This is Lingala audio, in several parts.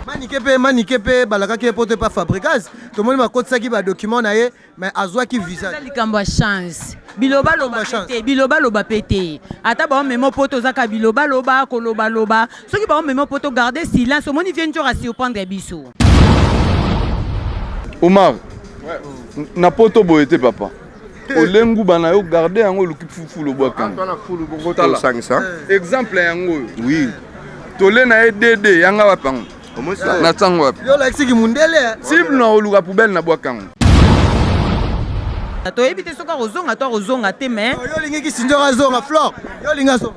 Manike mpe Manike mpe balakaki ye poto epa Fabregas, tomoni bakotisaki ba document na ye mais azwaki visa. Eza likambo ya chance. Bilobaloba te, bilobaloba pe te. Ata baomema poto oza kaka bilobaloba, kolobaloba. Soki baomema poto garder silence, omoni vieux Ndjora surprendre biso. Omar, na poto boye te papa. Ole nguba na yo garder yango oluki fufulu obwaka yango. Tala exemple yango oyo. Oui. Tole na ye DD yanga wapi yango? Na sango wapi? Yo olakisi ki mundele. Cible na oluka poubelle na bwaka yango. Toyebi te soki akozonga to akozonga te mais. Yo olingi Kisinjora azonga Flore, yo olingi azonga.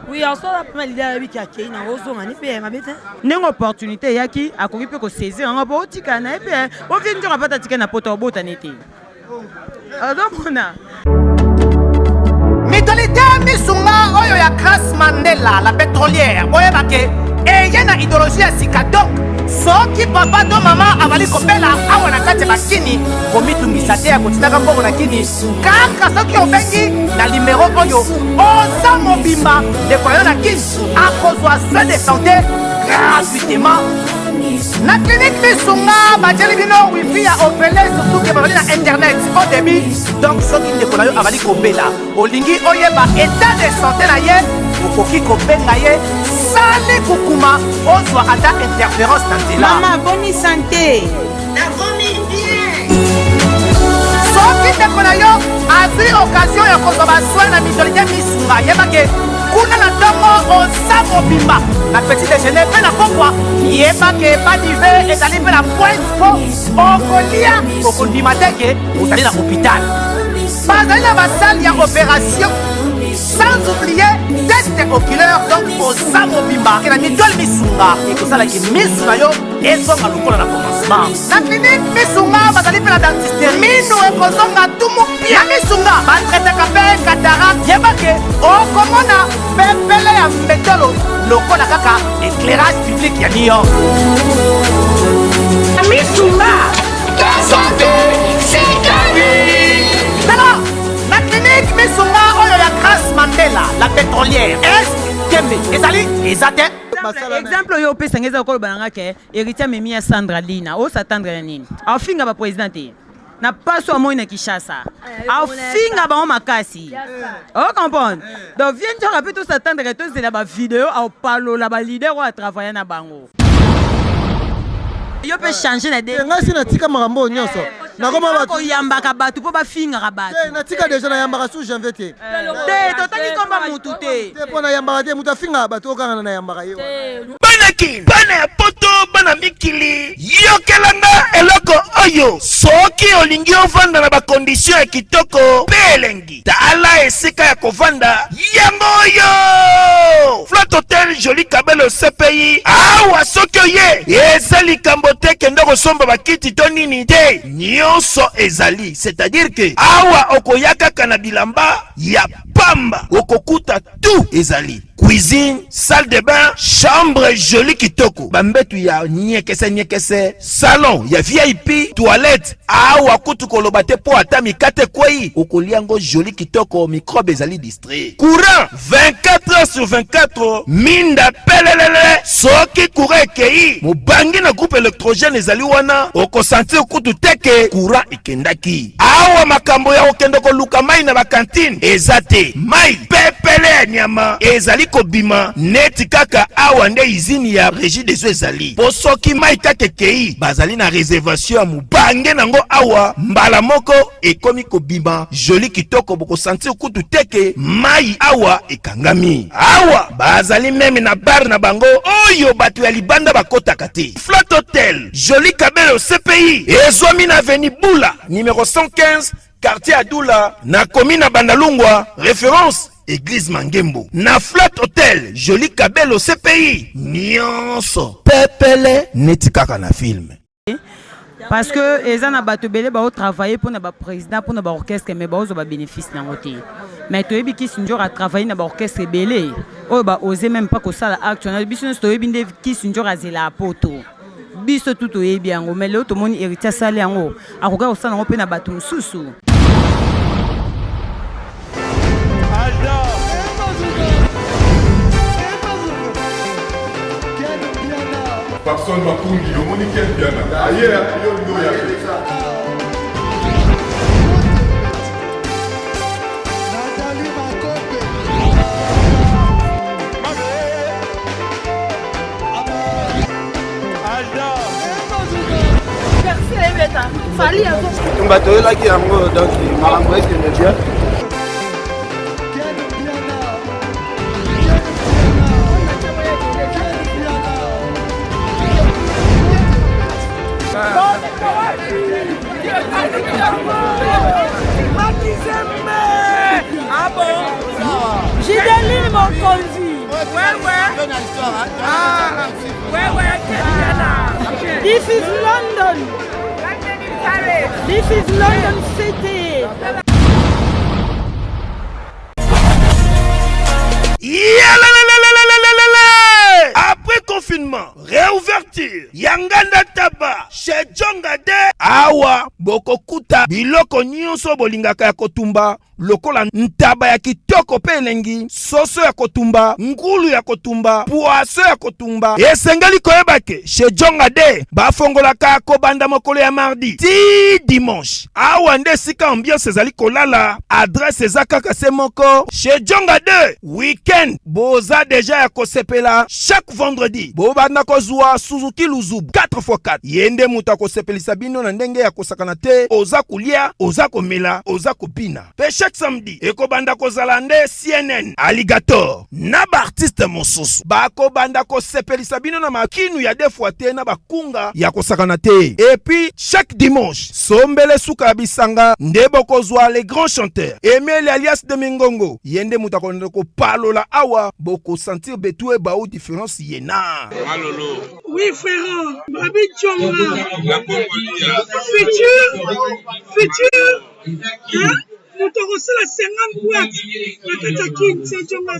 Oui, en soi, la leader ayebi ki akei na ozonga ni mpe mabe te. Ndenge opportunité eyaki akoki mpe kosaisir yango mpo otikala na ye mpe ovie nzoka mpata atikali na poto obotani te. Ozomona. Mutualité misunga oyo ya Grace Mandela la pétrolière boyeba ke eye na idéologie ya sika donc soki papa to mama abali kobela awa na kati ya bakini komitungisa te ya kotindaka mbongo na kini kaka soki obengi na limero oyo oza mobimba ndeko na yo na kini akozwa soin de santé gratuitement na clinique misunga batieli bino wifi ya ofele surtout ke bazali na internet au débit donc soki ndeko na yo azali kobela olingi oyeba état de santé na ye okoki kobenga ye sali kukuma ozwa ata interférence na nzela mama boni sante nakomi bien soki ndeko na yo azwi occasion ya kozwa basoin na mutualité misunga yebake kuna na ntongo oza mobimba na petit déjeuner mpe na pokwa yeba ke badive ezali mpe na pointe mpo okolia okondima te ke ozali na hôpital bazali na basale ya opération sans oublier test oculaire donc oza mobimba ke na mitoile misunga ekosalaki misu na yo ezonga lokola na commencement na clinique misunga bazali mpe na dentiste minu ekozonga tumu pia misunga batretaka mpe cataracte yeba ke okomona pepele ya mbetolo lokola kaka éclairage public ya new york misunga santé tala na clinique misunga oyo ya grace mandela la pétrolière est tembe ezali eza te exemple oyo opesa nga eza koloba na nga ke héritier amemi ya sandra lina osatendre na nini afinga ba président te na paso amoi na kinshasa afinga bango makasi o comprendre donc vie nzoka mpe tosatendre tozela bavideo aopalola balider oyo atravaille na bango yo mpe change na de ngai si natika makambo oyo nyonso nakoma bato koyambaka bato mpo bafingaka bato te natika deja nayambaka sous janvier te te totangi komba mutu te te mpo nayambaka te moto afingaka bato oyo kaka nayambaka ye Bana kin, bana ya poto, bana mikili, yokela nga eloko oyo. Soki olingi ovanda na ba conditions ya kitoko pe elengi, tala esika ya kovanda yango oyo! Flat Hotel Jolie Kabelo CPI. Awa soki oye, eza likambo te kende kosomba bakiti to nini te, nyonso ezali. C'est-à-dire que awa okoya kaka na bilamba ya pamba, okokuta tout ezali. Cuisine, salle de bain, chambre jolie kitoko, ba mbetu ya nyekese nyekese, salon ya VIP, toilette, awa kutu koloba te po ata mikate ekweyi okolia yango jolie kitoko, microbe ezali distrait. Courant 24 heures sur 24, minda pelelele, soki courant ekeyi mobangi na groupe electrogène ezali wana, oko sentir kutu te ke courant ekendaki. Awa makambo ya kokende koluka mayi na ba cantine eza te, mayi pepele ya nyama ezali kobima neti kaka awa nde izini ya Regideso ezali, po soki mayi kaka ekeyi bazali na reservation ya mobange nango awa mbala moko ekomi kobima jolie kitoko, boko sentir kutu te ke mayi awa ekangami. Awa bazali meme na bar na bango oyo bato ya libanda bakotaka te. Flat Hotel Jolie Kabelo CPI ezwami na avenue Bula numero 115 quartier Adula na commune ya Bandalungwa, reference Eglise Mangembo. Na Flat Hotel Jolie Kabelo CPI nyonso pepele neti kaka na film. Parce que eza na bato ebele bao travailler pona ba président pona ba orchestre mais baozwa ba bénéfice nango te. Mais toyebi Kisi Ndjora a travailler na ba orchestre ebele oyo ba oser même pas kosala acte wana. Biso nyonso toyebi nde Kisi Ndjora azela poto. Biso tout toyebi yango mais lelo tomoni héritier asali yango akoki kosala yango mpe na bato mosusu. Papson Makungi, omoni Ken Mpiana aye yo nde oya te. Tumba toyelaki yango donc makambo ekende bien. Gideline Mokonzi. Ouais, ouais. Ah, ouais, ouais, This is London. This is London City. Yalalalalalalalala! Après confinement, réouverture ya nganda taba chez Djonga de awa bokokuta biloko nyonso bolingaka ya kotumba lokola ntaba ya kitoko mpe elengi, soso ya kotumba, ngulu ya kotumba, poisson ya kotumba. Esengeli koyeba ke chez Djonga de bafongolaka kobanda mokolo ya mardi ti dimanche. Awa nde esika ambiance ezali kolala, adresse eza kaka se moko chez Djonga 2. Weekend boza deja ya kosepela chaque vendredi bobanda kozwa Suzuki Luzubu 4x4. Ye nde moto akosepelisa bino na ndenge ya kosakana te, oza kolia, oza komela, oza kobina. Pe chaque samedi ekobanda kozala nde CNN, Alligator na ba artistes mosusu bakobanda kosepelisa bino na makinu ya deux fois te na bakunga ya kosakana te. Et puis chaque dimanche sombele suka ya bisanga nde bokozwa les grands chanteurs Emeli alias de Mingongo, ye nde moto akolanda kopalola awa, bokosentir betu ebau difference ye na Oui frérot, Babi Djonga. Futur, futur, hein? Moto akosala 50 boîte na kati ya kin, c'est Djonga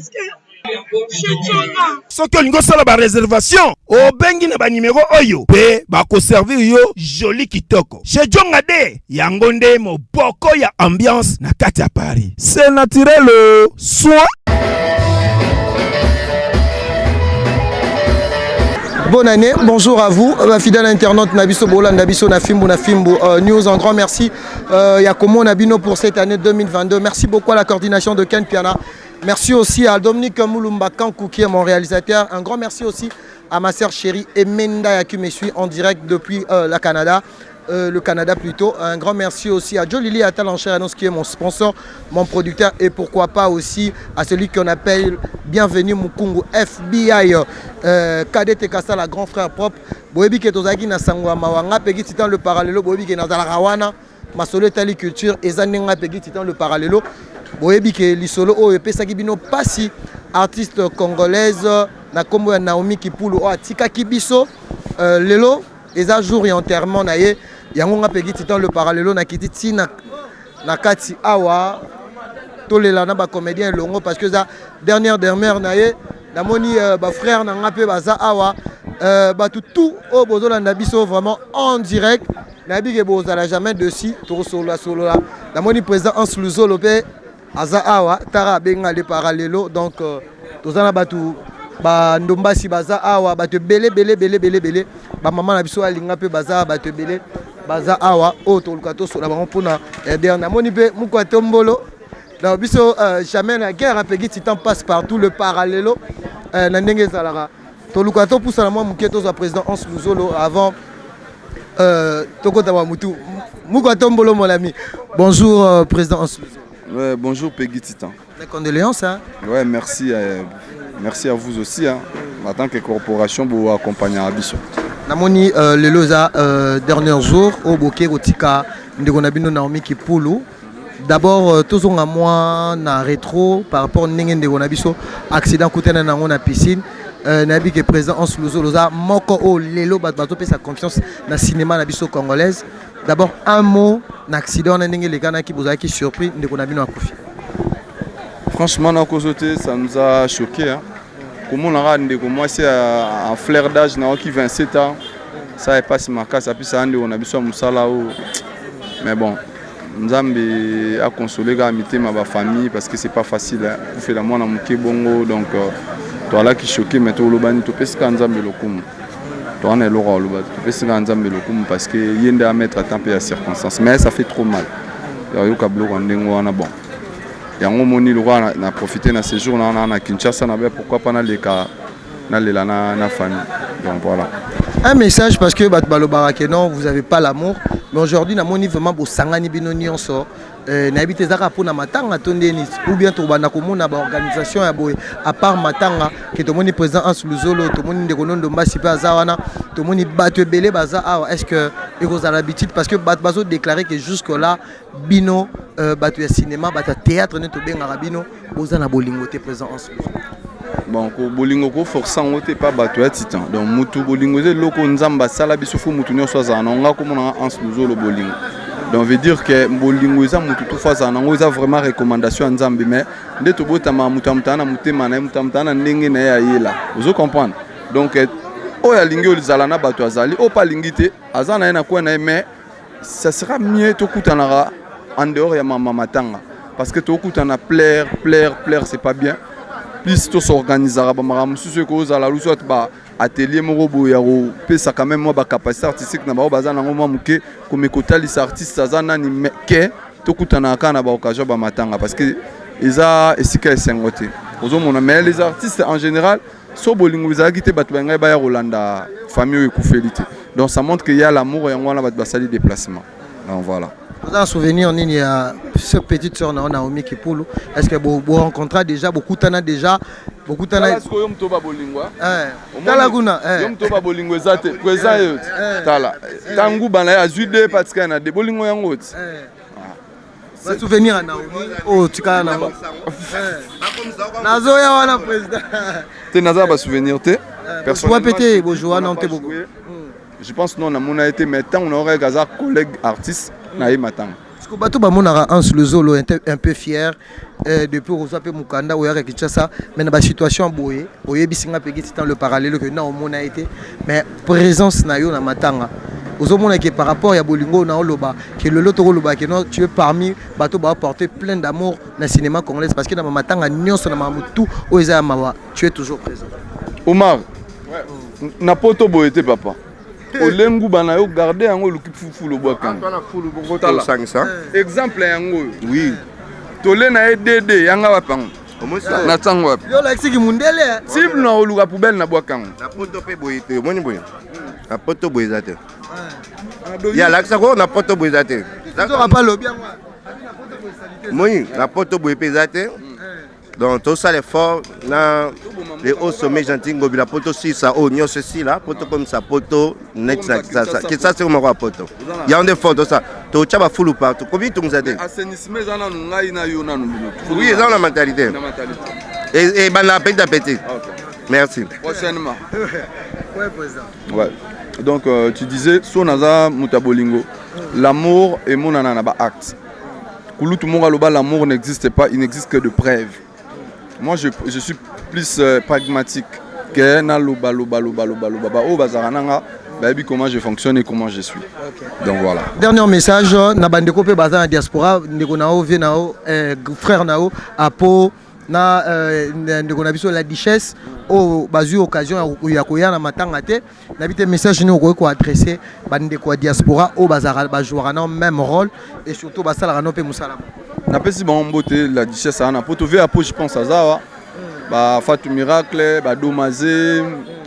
chez Djonga. Soki olingi osala ba reservation, obengi na ba numero oyo pe bakoservir yo joli kitoko. Chez Djonga de yango nde moboko ya ambiance na kati ya Paris. C'est naturel soin. Bonne année, bonjour à vous, fidèle internaute Nabiso Bola, Nabiso Nafimbu Nafimbu News. Un grand merci Yakomo Nabino pour cette année 2022. Merci beaucoup à la coordination de Ken Piana. Merci aussi à Dominique Moulumba Kankou qui est mon réalisateur. Un grand merci aussi à ma sœur chérie Emenda qui me suit en direct depuis la Canada. Le Canada plutôt. Un grand merci aussi à Jolili Atalancher Annonce qui est mon sponsor, mon producteur et pourquoi pas aussi à celui qu'on appelle Bienvenue Mukungu FBI Cadet Kassala, grand frère propre. Boyebi ke tozalaki na sango ya mawa nga Peggy Titan le parallelo boyebi ke nazalaka wana masolo etali culture eza ndenge nga Peggy Titan le parallelo boyebi ke lisolo oyo epesaki bino pasi artiste congolaise na kombo ya Naomi Kipulu oyo atikaki biso lelo eza jour ya enterrement na ye yango nga Peggy Titan le parallelo na kiti ti na kati awa tolela na ba comédien elongo parce que eza dernière dernière na ye namoni ba frère na nga pe baza awa bato tout oyo bozolanda biso vraiment en direct nayebi ke bozala jamais dessus tokosolola solola namoni président Hans Luzolo pe aza awa tara abenga le parallelo donc toza na bato ba ndombasi baza awa bato ebele ebele ebele ebele ebele ba mama na biso alinga pe baza bato ebele baza awa oyo toluka tosola bango mpona RDR namoni mpe mukwa tombolo donc biso jamais na guerre Peggy Titan passe partout le parallelo na ndenge ezalaka toluka topusana mwa moke tozwa président Hans Luzolo avant tokota ba mutu mukwa tombolo mon ami bonjour président Hans Luzolo. Ouais, bonjour Peggy Titan. Mes condoléances hein. Ouais, merci merci à vous aussi hein. En tant que corporation pour accompagner biso. Namoni lelo eza dernier jour au boke kotika ndeko na bino Naomi Kipulu. D'abord tozonga moi na rétro par rapport ndenge ndeko na biso accident kutana nango na piscine. Nayebi ke président Hans Luzolo oza moko oyo lelo bato bazopesa confiance na cinéma na biso congolaise. D'abord un mot na accident na ndenge elekanaki bozalaki surpris ndeko na bino akufi. Franchement na kozo te ça nous a choqué hein. Komonaka ndeko mwasi en fleur d'âge naoki 27 ans ça epasse makasi apesa ndeko na biso ya mosala oyo mais bon Nzambe a consolé kaka mitema ba famille parce que c'est pas facile hein. Kufela mwana moke bongo donc toalaki choqué mais tolobani topesi kaka Nzambe lokumu. Toza na eloko ya koloba te, topesi kaka Nzambe lokumu parce que ye nde a mettre temps mpe ya circonstance, mais ça fait trop mal ya koyoka biloko ya ndenge wana. Bon, yango omoni lokola na profite na séjour na wana na Kinshasa na be, pourquoi pas naleka nalela na famille. Donc voilà. Un message, parce que bato balobaka que non, vous avez pas l'amour, mais aujourd'hui namoni vraiment bosangani bino nyonso. Nayebi te, ezaka mpona matanga to ndeni, ou bien tobanda komona baorganisation ya boye à part matanga, ke tomoni président Hans Luzolo, tomoni ndeko Nondo Mbasi mpe aza wana, tomoni bato ebele baza awa. Est ce que ekozala habitude? Parce que bato bazodéclare que jusque là bino bato ya cinéma, bato ya théâtre nde tobengaka bino, boza na bolingo te, président Hans Luzolo. Bon, bolingo koforce yango te pa bato ya titan. Donc mutu, bolingo eza eloko Nzambe asala biso, fo mutu nyonso azala na nga komonanga Hans Luzolo bolingo. Donc veut dire que bolingo eza mutu tu fo azala nango, eza vraiment recommandation ya Nzambe. Mais nde tobotama, moto ya moto aza na motema na ye, moto ya moto aza na ndenge na ye ayela, ozo comprendre. Donc oyo alingi ozala na bato azali, oyo mpe alingi te aza na ye na kwe na ye. Mais ça sera mieux tokutanaka en dehors ya mama matanga, parce que tokutana plaire, plaire, plaire, c'est pas bien. Plus tosorganisaka bamakambo mosusu, ekozala lusu ati ba atelier moko boye ya kopesa quand même mwa bacapacité artistique na bango baza nango mwa moke, komi kotalisa artiste aza nani, ke tokutanaka kaka na baoccasion bamatanga, parce que eza esika esengo te ozomona. Mais les artistes en général, so bolingo ezalaki te, bato bangai baya kolanda famille oyo ekufeli te. Donc ça montre qu'il y a l'amour, yango wana bato basali déplacement. Donc voilà. Oza na souvenir nini ya cette petite sœur na Naomi Kipulu? Est ce que borencontra déjà, bokutana déjà, bokutana? Sikoyo moto babolingo Tala kuna. Yo moto babolingo eza te, président yo tala ntangu bana ye azwi de patika na de bolingo yango ti. Basouvenir ya Naomi oyo tikala nango, nazoya wana, président. Te, naza basouvenir te. Bozwa mpe te, bozwa nano te boko. Je pense non, namona ye te, mais ntango naokaka aza collègue artiste na ye matanga. Parce que bato bamonaka Hans Luzolo un peu fier depuis ozwa mpe mokanda oyaka Kinshasa, mais na basituation boye oyebisi nga mpe giti dans le parallèle que na omona ye te, mais présence na yo na matanga, ozomona ke par rapport ya bolingo na oloba ke lelo tokoloba ke non, tu es parmi bato baapporter plein d'amour na cinéma congolais, parce que na bamatanga nyonso, na makambo tout oyo eza ya mawa, tu es toujours présent. Omar, na poto boye te, papa, olenguba na yo, garde yango, oluki fufulu, obwakanga. Exemple yango oyo. Oui. Tole na ye dede yanga wapi yango na ntango wapi? Yo olakisiki mundele. Cible na oluka poubelle na bwakango. Na poto mpe boye te, omoni boye na poto boye eza te, ye alakisako na poto boye eza te. Lobi yango. Moi na poto boye mpe eza te. Donc tosala effort na le haut sommet Gentil Ngobila mpo tosilisa oyo nyonso esila, mpo tokomisa poto neti na Kisasa. Kisasa eko moko ya poto, yango nde fort tosala, totya bafulu partout, komi tungisa te. Assainissement eza nanu ngai na yo nanu bino. Oui, eza na mentalité ebanda petit à petit. Merci. Prochainement. Ouais, président. Ouais. Donc tu disais so naza moto ya bolingo, l'amour emonana na baacte. Kulutu moko aloba: l'amour n'existe pas, il n'existe que de preuves. Moi je suis plus pragmatique que naloba loba loba loba loba. Baoyo bazalaka nanga bayebi comment je fonctionne et comment je suis. Donc voilà. Dernier message na bandeko mpe baza na diaspora, ndeko na yo, vie na yo, frère na yo apo na ndeko na biso la duchesse oyo bazwi occasion ya koya na matanga te, nayebi te message nini okoki koadresse bandeko ya diaspora oyo bazalaka, bajouaka na même rôle et surtout basalaka no mpe mosala. Napesi bango mbote. La duchesse aza na poto, ve apo, je pense aza awa, bafatu miracle, badomaze,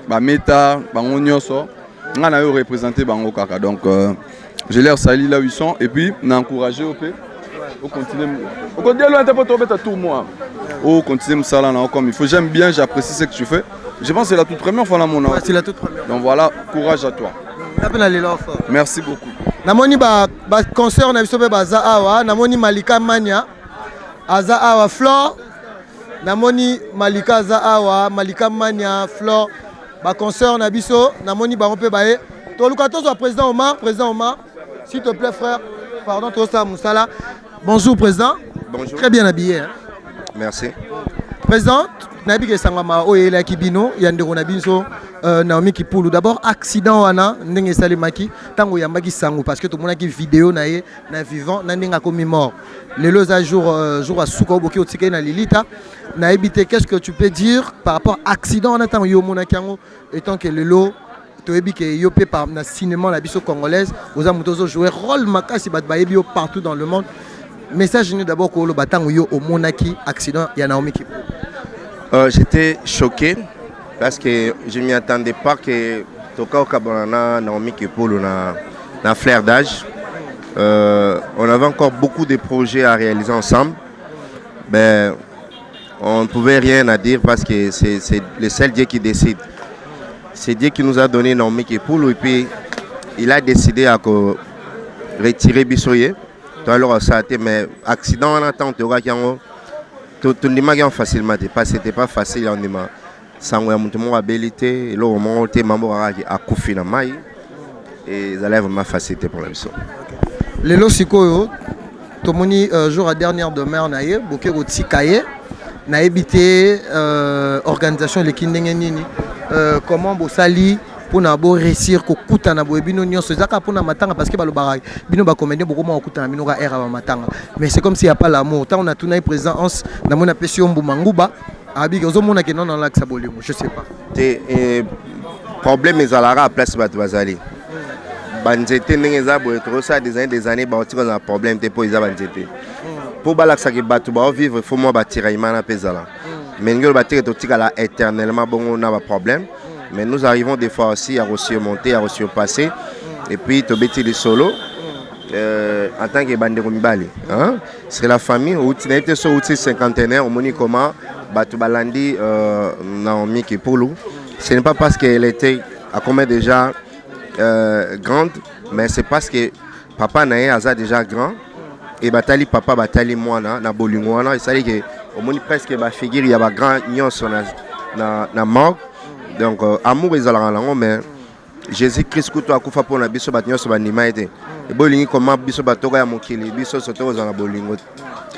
bameta, bango nyonso nga na yo représente bango kaka. Donc je leur salue là où ils sont et puis na encouragé yo mpe ocontinue, okontinue loin te mpo tobeta tour moi, ocontinue mosala na yo comme il faut. J'aime bien, j'apprécie ce que tu fais. Je pense que c'est la toute première fois na mona. Ouais, c'est la toute première. Donc voilà, courage à toi. Nga mpe na lelo fort. Merci beaucoup. Namoni baconcert na biso mpe baza awa, namoni Malika Mania aza awa, Flore, namoni Malika aza awa, Malika Mania, Flore, baconcert na biso, namoni bango mpe baye. Toluka tozwa président Omar. Président Omar, s'il te plaît, frère, pardon, tozosala mosala. Bonjour président. Bonjour. Très bien habillé, hein? Merci. Président, nayebi ke esangama oyo eyelaki bino ya ndeko na biso Naomi Kipulu. D'abord accident wana ndenge esalemaki, ntango oyambaki sango, parce que tomonaki video na ye na vivant na ndenge akomi mort, lelo eza jour ya suka oyo boki otikali na lilita, nayebi te qu'est ce que tu peux dire par rapport accident wana, ntango yo omonaki yango, étant que lelo Toyebi ke yo pe par na cinéma na biso congolaise oza moto ozo jouer rôle makasi, bato bayebi yo partout dans le monde. Message nini d'abord koloba ntango yo omonaki accident ya Naomi Kipulu? J'étais choqué parce que je m'y attendais pas que toka okabana na Naomi Kipulu na fleur d'âge. On avait encore beaucoup de projets à réaliser ensemble. Mais on ne pouvait rien à dire parce que c'est le seul Dieu qui décide. C'est Dieu qui nous a donné Naomi Kipulu et puis il a décidé à retirer biso ye. Alors ça a été, mais accident en attente, tondimaki yango facilement te, parce que c'était pas facile ya ndima sango ya moto moko abeli te, eloko moko te, mambo kaka akufi na mai, ezalaki vraiment facile te mpona biso. Lelo sikoyo tomoni jour ya dernière demeure na ye, boke kotika ye, nayebi te organisation eleki ndenge nini, comment bosali mpona boréussir kokutana boye bino nyonso? Eza kaka mpona matanga, parce que balobaka bino bacomédien bokoma kokutana bino ka ere ya bamatanga, mais c'est comme s'il y a pas l'amour. Ntango natuna ye, président Hans, namoni apesi yo mbuma nguba, abiki ozomona ke nono alakisa bolingo, je sais pas. Te, problème ezalaka place bato bazali banzete ndenge eza boye. Tokosala des années, des années, bauti kozala problème te mpo eza banzete mpo balakisaki bato baovivre. Faut mwa batiraillement na mpe ezala, mais ndenge oloba teke totikala éternellement bongo na baproblème, mais nous arrivons des fois aussi à resurmonter, à resurpasser, et puis tobeti lisolo en tant que bandeko mibali, hein? C'est la famille. Outi nayebi te so outi cinquantenaire, omoni comment bato balandi Naomi Kipulu. Ce n'est pas parce qu'elle était à combien déjà grande, mais c'est parce que papa na ye aza déjà grand et batali papa, batali mwana na bolingo wana esali ke omoni presque bafigure ya bagrand nyonso na morgue. Donc amour ezalaka nango, mais Jésus Christ kutu akufa mpona biso bato nyonso bandima ye te. Ebolingi koma biso batoko ya mokili, biso nyonso tokozala na bolingo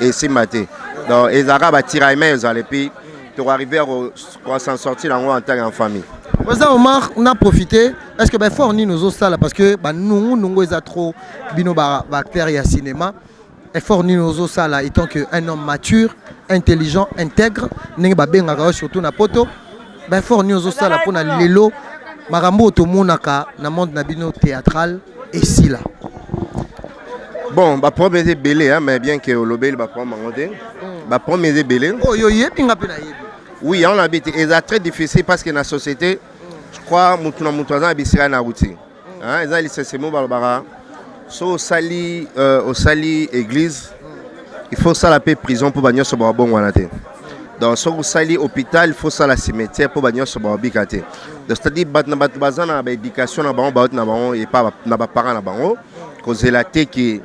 esimba te. Donc ezalaka batiraillement ezala, et puis tokoarrive s'en sortir yango en tant qu'en famille. Président Omar, on a profité. Est-ce que baeffort nini ozosala? Parce que banungu nungu eza trop, bino baacteur ya cinéma. Effort nini ozosala étant que un homme mature, intelligent, intègre, ndenge babengaka yo surtout na poto? Baeffort nini ozosala mpona lelo makambo oyo tomonaka na monde na bino théâtral esila? Bon, baproblème eza ebele, hein, mais bien que olobeli baproblème yango te, baproblème eza ebele. Oyo oyebi, nga mpe nayebi. Oui, yango nayebi te, eza très difficile parce que na société, je crois, mutu na mutu aza na bisika na routine. Eza lisese mo balobaka so osali osali église, il faut osala mpe prison mpo banyonso bakabongwana te. Donc soki osali hôpital, il faut osala cimetière mpo banyonso bakabika te. Donc c'est-à-dire bato na bato baza na baéducation na bango, bauti na bango epa na baparent na bango. Kozela te ke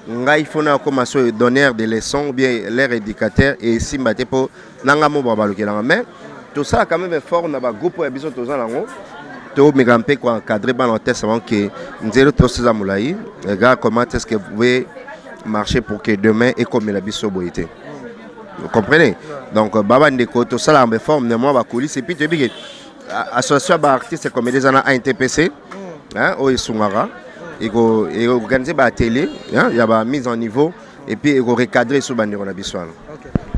ngai faut na akoma so donneur de leçon ou bien leur éducateur, esimba te mpo nanga mo babalukelanga. Mais tosala quand même effort na bagroupe oyo ya biso toza nango, tomeka mpe koencadrer bana otesa bango ke nzela toseza molai. Regarde comment est-ce que vous pouvez marcher pour que demain ekomela biso boye te. Vous comprenez? Donc babandeko, tosalaka baeffort na mwa bacoulisse, et puis toyebi ke association ya baartiste comédie eza na ANTPC oyo esungaka, ekoorganiser baatelier ya bamise en niveau et puis ekorecadrer so bandeko na biso wana.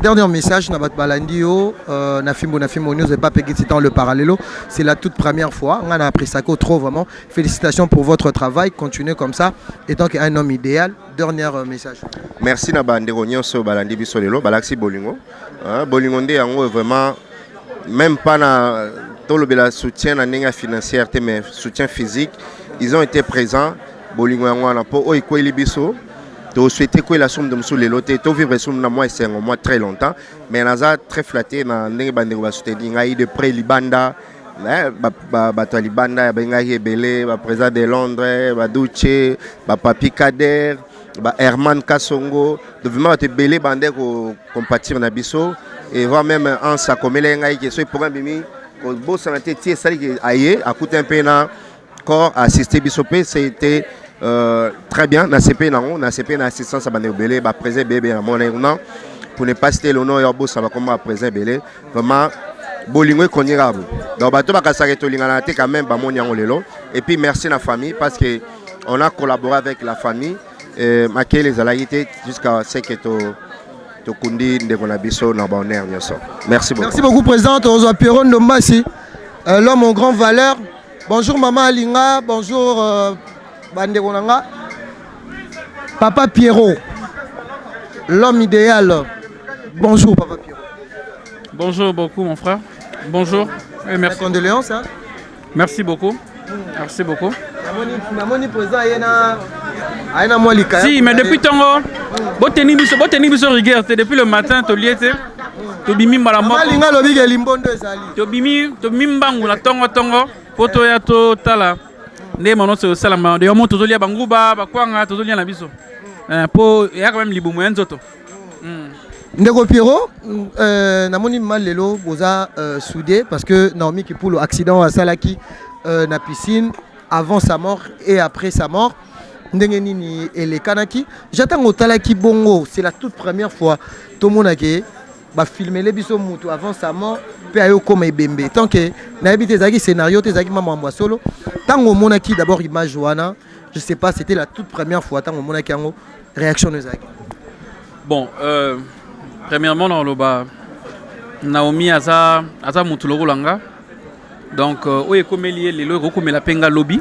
Dernier message na bato balandi yo na Fimbo na Fimbo News et pas Peggy dans le parallèle. C'est la toute première fois. On a appris ça trop vraiment. Félicitations pour votre travail. Continuez comme ça. Étant qu'un homme idéal. Dernier message. Merci na bandeko nyonso balandi biso lelo, balakisi bolingo. Hein, bolingo nde yango vraiment, même pas na tolobela soutien na ndenge financière te, mais soutien physique. Ils ont été présents. Bolingo yango wana po oyo ekweli biso, tosouhaite kwela somo de mosusu lelo te, tovivre somo na mwa esengo mwa très longtemps. Mais naza très flatté na ndenge bandeko basoutenir ngai de près libanda, bato ya libanda ya bengaki ebele, baprésident de Londres, baduche, bapapi Kader, baherman Kasongo. Donc vraiment bato ebele bande kocompatir na biso, et voire même Anse akomeli ngai ke soki programme bimi, kobosana te. Ti esaliki aye akuta mpe na corps assisté biso mpe, c'était très bien. Na CP nango, na CP na assistance ya bandeko ebele, baprésident ebele na mona kuna, pour ne pas citer le nom ya bosa bakoma baprésident ebele. Vraiment bolingo ekonyekaka bo, donc bato bakasaka tolingana te, quand même bamoni yango lelo. Et puis merci na famille parce que on a collaboré avec la famille, makele ezalaki te jusqu'à ce que to tokundi ndeko na biso na bahonneur nyonso. Merci beaucoup. Merci beaucoup, président. Tozwa Pierrot Ndombasi, l'homme en grande valeur. Bonjour maman Alinga, bonjour euh, bandeko na nga. Papa Pierrot, l'homme idéal. Bonjour papa Pierrot. Bonjour beaucoup mon frère. Bonjour. Et merci. Condoléances. Hein? Merci beaucoup. Merci beaucoup. Namoni président aye na aye na mwa likaya. Si, mais depuis tongo, boteni biso, boteni biso rigueur te depuis le matin tolie te. Tobimi mbala moko. Malinga lobi ke limbondo ezali. Tobimi, tobimi mbangu na tongo tongo po toya totala nde manonso esalama. D'ailleurs mo tozolia banguba, bakwanga tozolia na biso. Eh, po eyaka meme libumu ya nzoto. Ndeko Pierrot, euh, namoni mal lelo boza euh, soudé parce que Naomi Kipulu accident asalaki euh, na piscine avant sa mort et après sa mort ndenge nini elekanaki j'attends otalaki bongo c'est la toute première fois tomonaki bafilmele biso mutu avant sa mort mpe aye okoma ebembe tant que nayebi te ezalaki scénario te ezalaki mamambo ya solo ntango omonaki d'abord image wana je sais pas c'était la toute première fois ntango omonaki yango réaction no ezalaki Bon, euh, premièrement naloba Naomi aza aza mutu lokola nga. Donc euh, oyo ekomeli ye lelo ekokomela mpe nga lobi.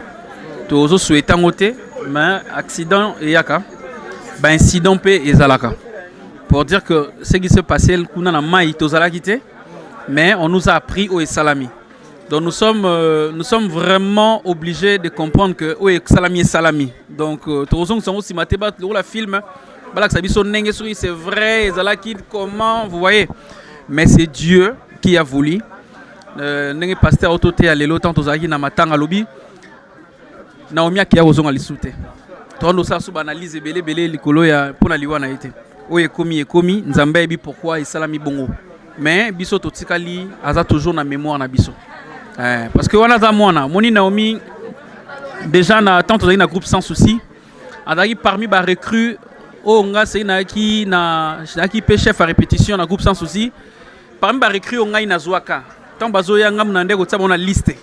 Tozo souhaiter yango te, mais accident eyaka. Ba incident mpe ezalaka. Pour dire que ce qui s'est passé kuna na mai tozalaki te, mais on nous a appris oyo esalami. Donc nous sommes, euh, nous sommes vraiment obligés de comprendre que oyo esalami esalami. Donc euh, tozongisa yango nsima te lokola film balakisa biso ndenge soki c'est vrai ezalaki comment vous voyez. Mais c'est Dieu qui a voulu. Euh, ndenge pasteur ototeya lelo ntango tozalaki na matanga alobi Naomi akeya kozonga lisusu te. Tondo osala so baanalyse ebele ebele likolo ya mpo na liwa na ye te. Oyo ekomi ekomi, Nzambe ayebi pourquoi esalami bongo. Mais biso totikali aza toujours na mémoire na biso. Eh, parce que wana aza mwana, moni Naomi déjà na tant tozalaki na groupe sans souci, azalaki parmi ba recrues oyo nga sei nayaki na nayaki mpe chef à répétition na groupe sans souci, parmi ba recrues oyo ngai nazwaka ntango bazoya ngambo na nde kotia bango na liste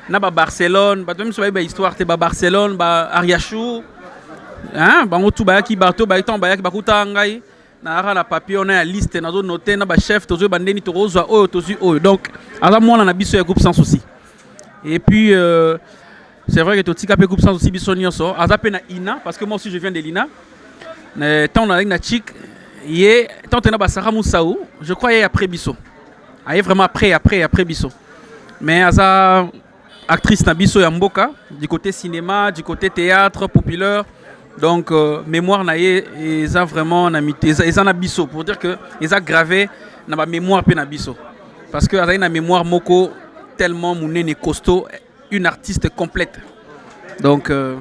na ba Barcelone bato miso bayebi ba histoire te ba Barcelone ba Ariachou hein bango tout bayaki bato bayaki ntango bayaki bakutaka ngai nayaka na papier wana ya liste nazo note na ba chef tozoyeba ndeni tokozwa oyo tozwi oyo donc aza mwana na biso ya groupe sans souci et puis euh, c'est vrai que totika mpe groupe sans souci biso nyonso aza mpe na ina parce que moi aussi je viens de l'ina ntango nazalaki na chik ye ntango tena basara musau je crois ye après biso aye vraiment après après après biso mais aza actrice na biso ya mboka du côté cinéma du côté théâtre populaire donc euh, mémoire na ye eza vraiment na eza, eza na biso pour dire que eza gravé na ba mémoire pe na biso parce que azali na mémoire moko tellement munene costaud une artiste complète donc euh,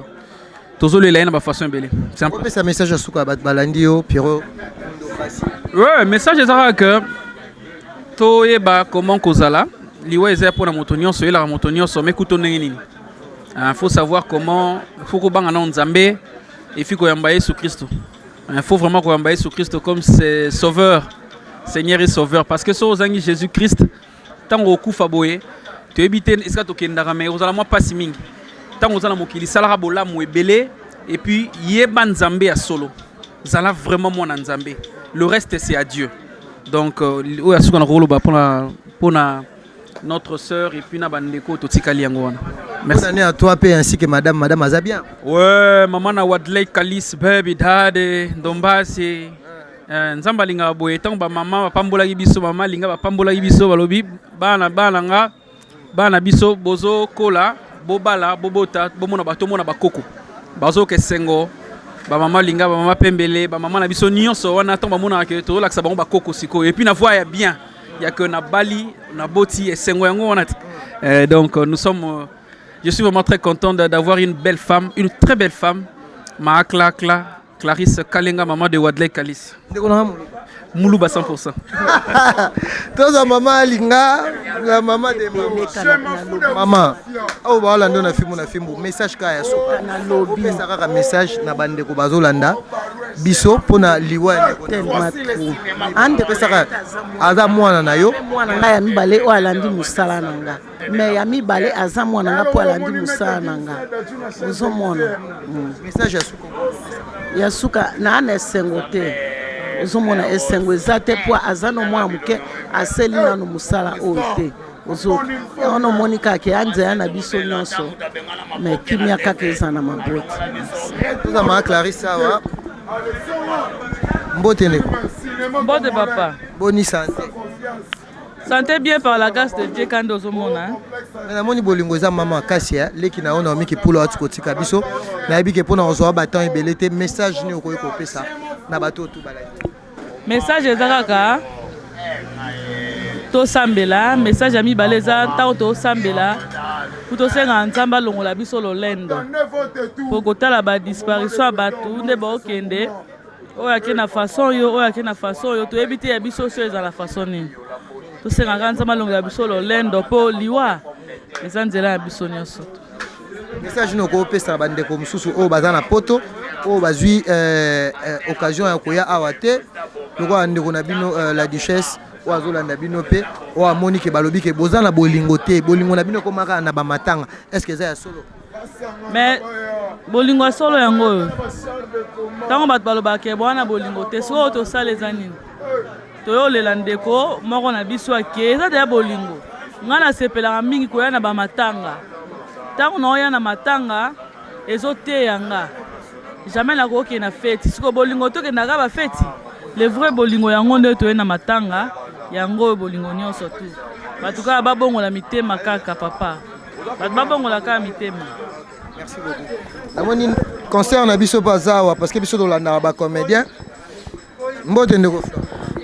tozolela ye na bafaçon ebele opesa message ya suka bato balandi yo Pierrot ouais message ezalaka que toyeba comment kozala liwa eza mpona moto nyonso oyelaka moto nyonso me kuto ndenge nini il faut savoir comment faut kobanga nao nzambe efi koyamba yesu kristo il faut vraiment koyamba yesu kristo comme sauveur seigneur et sauveur parce que so ozangi jésus christ ntango okufa boye toyebi te esika tokendaka me ozala mwa mpasi mingi ntango oza na mokili salaka bolamu ebele et puis yeba nzambe ya solo zala vraiment mwana nzambe le reste c'est à Dieu donc oyo asuka na koloba mpona mpona notre sœur et puis na bandeko totikali yango wana. Merci. Bonne année à toi pe ainsi que madame madame aza bien. Ouais, maman na Wadley Kalis baby dade Ndombasi. Eh, nzambe alingaka boye ntango bamama bapambolaki biso mama alinga bapambolaki biso balobi bana bana nga bana biso bozokola bobala bobota bomona bato omona bakoko bazoyoka esengo bamama linga bamama pembele bamama na biso nyonso wana ntango bamonaka ke tozolakisa bango bakoko sikoyo epuis na voi ya bien ya ke nabali naboti esengo yango wana eh, donc nous sommes je suis vraiment très content d'avoir une belle femme une très belle femme maakla kla Clarisse Kalenga maman de Wadley Kalis ndeko na muluba muluba 100% toza mama alinga la mama de mama mama awa baolanda na fimbu na fimbu message kaka ya suka opesa kaka message na bandeko bazolanda biso mpona liwa ya ndeko opesaka aza mwana na yo mwana ngai ya mibale oyo alandi mosala na nga me ya mibale aza mwana nga mpo alandi mosala na nga ozomona mm. message ya suka ya suka naa na esengo te ozomona esengo eza te mpo aza no mwana moke aseli nano mosala oyo te. Ozoka wana omoni kaka ya nzela na biso nyonso, me kimia kaka eza na mabota. Toza maa Clarisse awa. Mbote ndeko. Mbote papa. Boni sante? Santé bien par la grâce de Dieu kande ozomona. Mais namoni bolingo eza mama makasi ya leki na yo Naomi Kipulu ati kotika biso. Nayebi ke mpona kozwa ba temps ebele te, message nini okoki kopesa na bato oyo tubalaki? Message eza kaka tosambela. Message ya mibale eza ntango tosambela po tosengaka Nzambe alongola biso lolendo, po kotala ba disparition ya bato nde baokende, oyo ake na façon oyo, oyo ake na façon oyo, toyebi te ya biso so ezala façon nini. Tosengaka Nzambe alongola biso lolendo mpo liwa eza nzela ya biso nyonso. Message nini okopesa bandeko mosusu oyo baza na poto, oyo bazwi occasion ya koya awa te, lokola ndeko na bino la duchesse oyo azolanda bino mpe oyo amoni ke balobi ke boza na bolingo te, bolingo na bino ekomaka na bamatanga, est ce que eza ya solo? Mais bolingo ya solo yango oyo, ntango bato balobaka ke bwana bolingo te, soki oyo tosala eza nini? Toyolela ndeko moko na biso ake, eza deya bolingo. Ngai nasepelaka mingi koya na bamatanga. Ntango naoya na matanga ezoteya nga, jamais nakokende na feti. Sikoyo bolingo tokendaka bafeti, le vrai bolingo yango nde toye na matanga yango oyo, bolingo nyonso tu. Bato kaka babongola mitema kaka papa, bato babongola kaka mitema. Merci beaucoup. Namoni concert na biso mpe aza awa parce que biso tolandaka bacomédien. Mbote ndeko.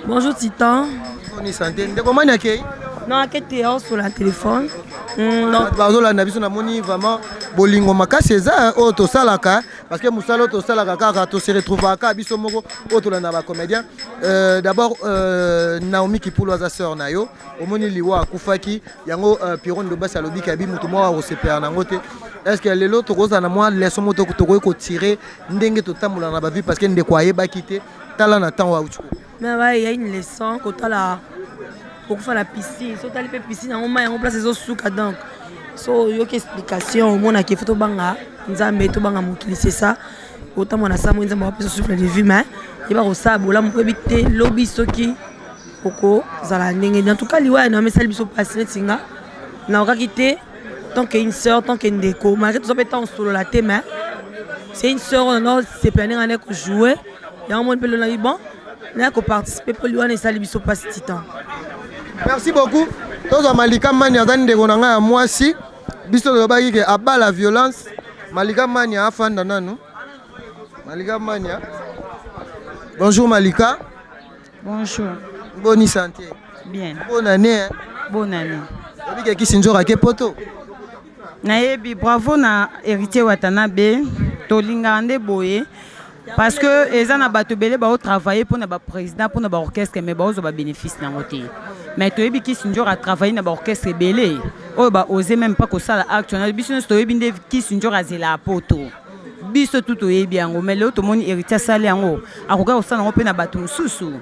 Bonjour Titan. Boni santé ndeko mani akei? Non, akete aosola téléphone. Non. Bazolanda biso, namoni vraiment bolingo makasi eza oyo tosalaka, parce que mosala oyo tosalaka kaka tose retrouvaka kaka biso moko oyo tolanda bacomédien. D'abord Naomi Kipulu aza sœur na yo, omoni liwa akufaki yango, Piron Ndobasi alobi kabi motu moko akosepela nango te. Est ce que lelo tokozala na mwa leçon moko tokoki kotire ndenge totambola na bavie, parce que ndeko ayebaki te, tala na ntango auti? Mais ouais, il y a une leçon kotala kokufa na piscine. So otali mpe piscine yango, mai yango place ezosuka. Donc so oyoki explication, omonaki efo tobanga Nzambe, tobanga mokili. C'est ça, otambola na sa moi, Nzambe apesa souffle de vie, mais yeba kosala bolamu po yebi te lobi soki okozala ndenge. En tout cas, liwa ya Naomi esali biso mpasi. Neti nga nakokaki te, tant que une sœur, tant que ndeko, malgré toza mpe ntango solola te, mais c'est une sœur oyo nano sepela ndenge ane kojouer yango. Moni mpe lonaki bon naya koparticipe mpo liwa wana esali biso mpasi, Titan. Merci beaucoup. Tozwa Malika Mani, aza ndeko na ngai ya mwasi. Biso tolobaki ke abala violence. Malika Mania afanda nanu. Malika Mania, bonjour Malika. Bonjour. Boni santé? Bien. Bonne année, hein? Bonne année. Oyebi ke kisi nzoka ke poto. Nayebi, bravo na Héritier Watanabe, tolingaka nde boye parce que eza na bato ebele baotravaille mpona baprésident, mpona baorchestre, mais baozwa babénéfice nango te. Mais toyebi kisi nzoka atravaille na baorchestre ebele oyo baose même pas kosala acte wana. Biso nyonso toyebi nde kisi nzoka azelaka poto, biso tu toyebi yango. Mais lelo tomoni Héritier asali yango, akoki kosala yango mpe na bato mosusu.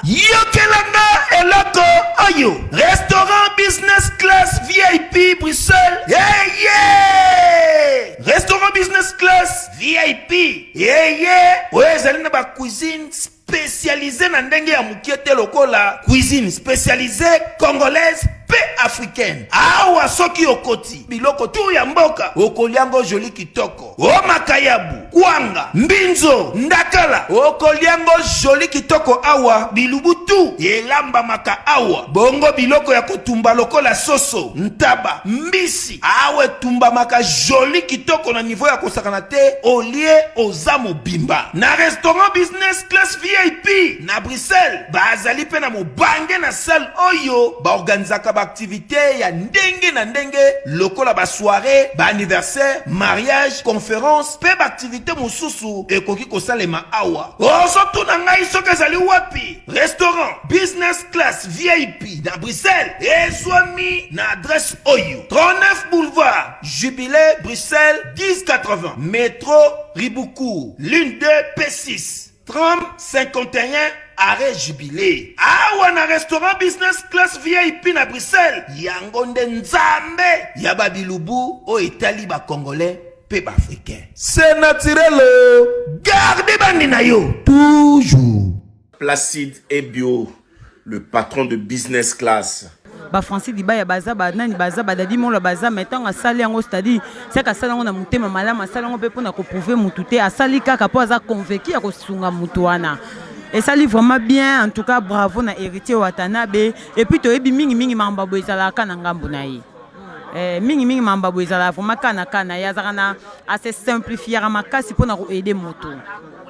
Yokelanga eloko oyo, restaurant business class VIP Bruxelles eye, restaurant business class VIP eye, oyo ezali na bacuisine spécialisé na ndenge ya mokie te, lokola cuisine spécialisée congolaise mpe africaine. Awa soki okoti, biloko tu ya mboka okoliango joli kitoko, o makayabu, kwanga, mbinzo, ndakala, okoliango joli kitoko. Awa bilubu tu elambamaka awa, bongo biloko ya kotumba lokola soso, ntaba, mbisi, awa etumbamaka joli kitoko na niveau ya kosakana te. Olie, oza mobimba na restaurant business class VIP na Bruxelles. Bazali mpe na mobange na salle oyo baorganizaka baaktivité ya ndenge na ndenge lokola basoirée, baanniversaire, mariage, conférence mpe baaktivité mosusu ekoki kosalema awa. Ozotuna ngai soki ezali wapi? Restaurant business class VIP na Bruxelles ezwami na adresse oyo: 39 boulevard Jubilé, Bruxelles 1080, métro Ribaucourt, ligne 2 P6, tram 51, arrêt Jubilé. Awa na restaurant business class VIP na Bruxelles, yango nde Nzambe ya babilubu oyo etali bacongolais mpe baafricain. C'est naturel, garde bandi na yo toujours. Placide Ebio. le patron de business class. Ba Francis Dibaya baza ba nani baza ba Dadi Mola baza mais ntango asali yango c'est-à-dire seke asali yango na motema malamu asali yango mpe mpona koprouve mutu te asali kaka mpo aza convaincu ya kosunga mutu wana esali vraiment bien en tout cas bravo na héritier Watanabe et puis toyebi mingi mingi makambo boye ezalaka na ngambo na ye eh, mingi mingi makambo boye ezalaka vraiment kana kana ye azalaka na ase simplifiaka makasi mpona koaide moto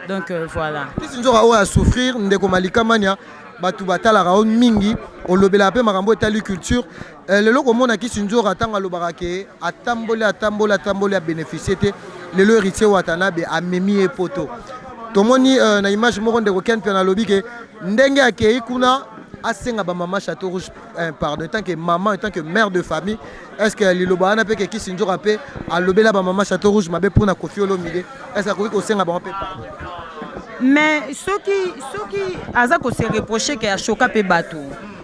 donc euh, voilà kisi nzoka oyo asouffrir ndeko malika mania bato batalaka yo mingi olobelaka mpe makambo etali culture eh, lelo komona kisi nzoka ntango alobaka ke atamboli atamboli atamboli abénéficie te lelo héritier watanabe amemi ye poto tomoni euh, na image moko ndeko ken mpe nalobi ke ndenge akei kuna asenga bamama chateau rouge eh, pardon en tant que maman en tant que mère de famille est ce que liloba wana mpe ke kisi nzoka mpe alobela bamama chateau rouge mabe mpona kofi olomide est ce que akoki kosenga bango mpe pardon mais soki soki aza kose reproche ke ashoka mpe bato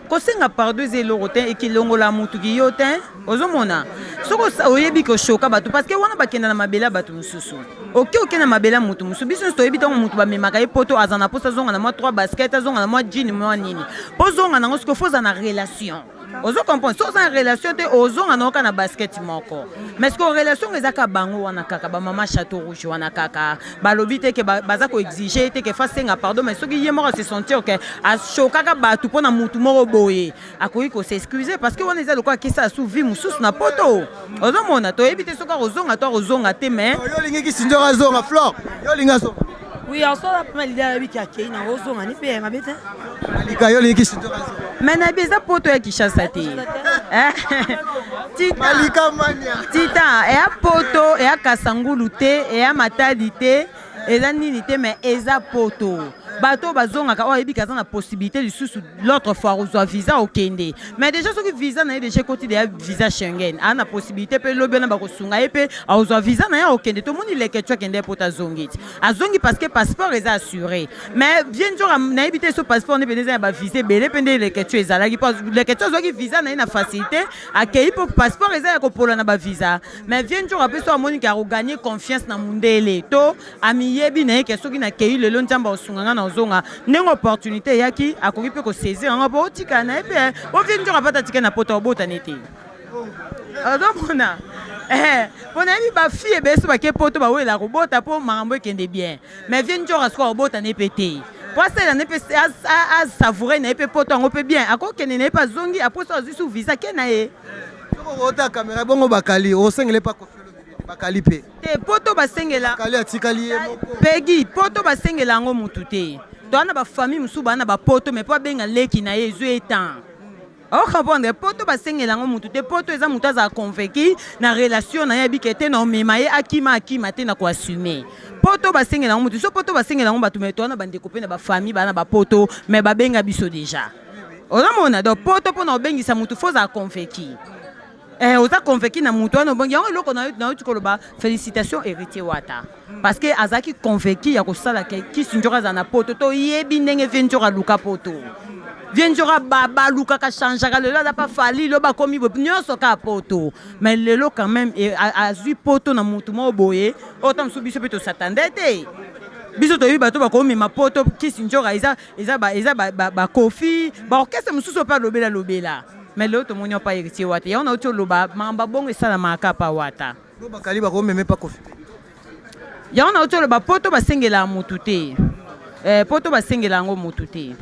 kosenga pardon eza eloko te ekilongola mutu kiyo te ozomona soki oyebi koshoka bato parce que wana bakenda na mabele ya bato mosusu oke oke na mabele ya motu mosusu biso nyonso toyebi ntango motu bamemaka ye poto aza na mposa azonga na mwa 3 basket azonga na mwa jean mwa nini mpo ozonga nango soki ofo oza na relation ozo comprendre soki oza na relation te ozonga na oka na basket moko mais sikoyo relation ngo eza kaka bango wana kaka bamama chateau rouge wana kaka balobi te ke baza koexige te ke fa senga pardon mais soki ye moko ase sentir ke ashokaka bato mpo na motu moko boye akoki kosexcuse parce que wana eza lokola akesala su vie mosusu na poto ozomona toyebi te soki akozonga to akozonga te mais yo olingi kisinjoko azonga flore yo olingi azonga Oui, en soi, la première leader ayebi ki akei na ozonga ni mpe mabe te. Malika yo olingi kisinjoko azonga. Mais nayebi eza poto ya Kinshasa te. Tita. Malika mania. Tita, eya poto, eya Kasangulu te, eya Matadi te. eza nini te mais eza poto bato oyo bazongaka oyo ayebi kaza na possibilité lisusu l'autre fois akozwa visa okende mais déjà soki visa na ye déjà ekoti deya visa Schengen aza na possibilité mpe lobi wana bakosunga ye mpe akozwa visa na ye akokende tomoni leketu akende poto azongi ti azongi parce que passeport eza assuré mais vie nzoka nayebi te so passeport nde mpenza eza ya bavisa ebele mpe nde leketu ezalaki mpo leketu azwaki visa na ye na facilité akei mpo passeport eza ya kopola na bavisa Mais vieux Ndjora pe so amoni ke ako gagner confiance na mundele to amiyebi na ye ke soki nakeyi lelo Nzambe akosunga nga nazonga ndenge opportunité eyaki akoki pe ko saisir yango po otikala na ye pe po vieux Ndjora pe ata atikali na poto akobota ne te ozomona eh, po nayebi ba fille ebele so bake poto bawela kobota po makambo ekende bien mais vieux Ndjora sikoyo akobota ne pe te po asalela ne pe asavoure na ye pe poto yango pe bien akokende na ye pe azongi apres so azwi su visa ke na ye ota kamera bongo bakali osengele pa kofi bakali pe te poto basengela bakali atikali ye moko pegi poto basengela yango mutu te toa na bafamille mosusu baa na bapoto mais mpo abenga leki na ye ezwi ye temps ocomprendre poto basengela yango mutu te poto eza mutu azala convaincu na relation na ye abike te na omema ye akima akima te na koassume poto basengela yango mutu so poto basengela yango bato me toa na bandeko mpe na bafamille baa na bapoto mais babenga biso déjà ozomona donc poto mpona obengisa mutu fo ozala convaincu eh, oza convaincu na mutu wana obongi yango eloko nauti koloba félicitation héritier wata parce que azalaki convaincu ya kosala kisi njoka azala na poto toyebi ndenge vie njoka aluka poto vie njoka balukaka changeaka lelo aza pa fali lo bakomi boye nyonso kaka poto mais lelo quand même eh, azwi poto na mutu moko boye oyo ta mosusu biso mpe tosatande te biso toyebi bato bakomema poto kisi njoka eza eza ba eza ba, ba, ba Koffi ba orchestre mosusu mpe alobela lobela mais lelo tomoni opa héritier wata yango nauti oloba makambo bongo esalamaka pa wata bakali bakomeme pa Koffi yango nauti oloba poto basengelaka motu te eh, poto basengela yango motu te